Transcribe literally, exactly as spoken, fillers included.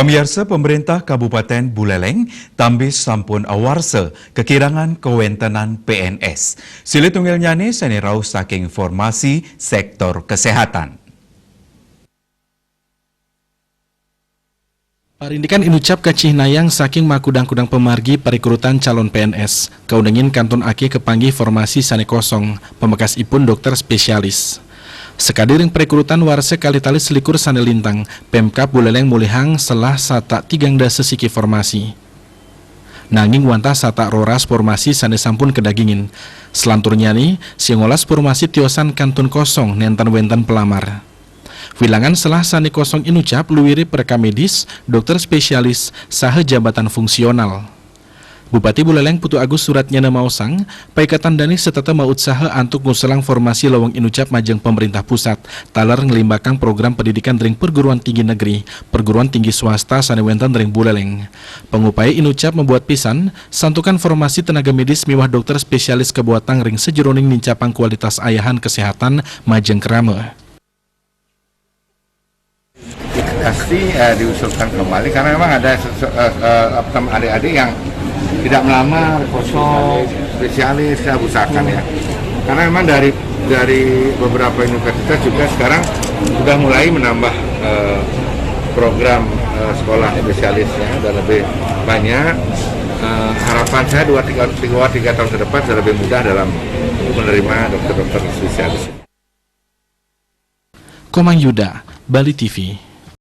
Pamiarsa, pemerintah Kabupaten Buleleng tambih sampun awarsa kakirangan kawéntenan P N S. Silih tunggilnyané sané rauh saking formasi sektor kesehatan. Parindikan inucap kacihnayang saking makudang-kudang pamargi parekrutan calon P N S. Kauningin kantun akéh kapanggih formasi sané kosong, pamekasipun dokter spesialis. Sakadi ring parekrutan warsa kalih tali selikur sané lintang, Pemkab Buleleng mulihang selah satak tigang dasa siki formasi. Nanging wantah satak roras formasi sané sampun kadagingin. Selanturnyané, sangolas formasi tiosan kantun kosong nénten wénten pelamar. Wilangan selah sané kosong inucap luiré rekam medis, dokter spesialis, saha jabatan fungsional. Bupati Buleleng Putu Agus Suratnyana maosang, paiketan dané setata mautsaha antuk ngusulang formasi lawang inucap majeng pemerintah pusat, taler nglimbakang program pendidikan ring perguruan tinggi negeri, perguruan tinggi swasta sané wénten ring Buleleng. Pangupaya inucap mabuat pisan, santukan formasi tenaga medis miwah dokter spesialis kabuatang ring sajeroning nincapang kualitas ayahan kesehatan majeng krama. Pasti eh, diusulkan kembali karena memang ada sesu- eh, eh, apa namanya, adik-adik yang tidak melamar, kosong, spesialis, saya usahakan ya. Karena memang dari dari beberapa universitas juga sekarang sudah mulai menambah eh, program eh, sekolah spesialisnya dan lebih banyak. Eh, harapan saya dua tiga dua tiga tahun ke depan sudah lebih mudah dalam menerima dokter-dokter spesialis. Komang Yuda, Bali T V.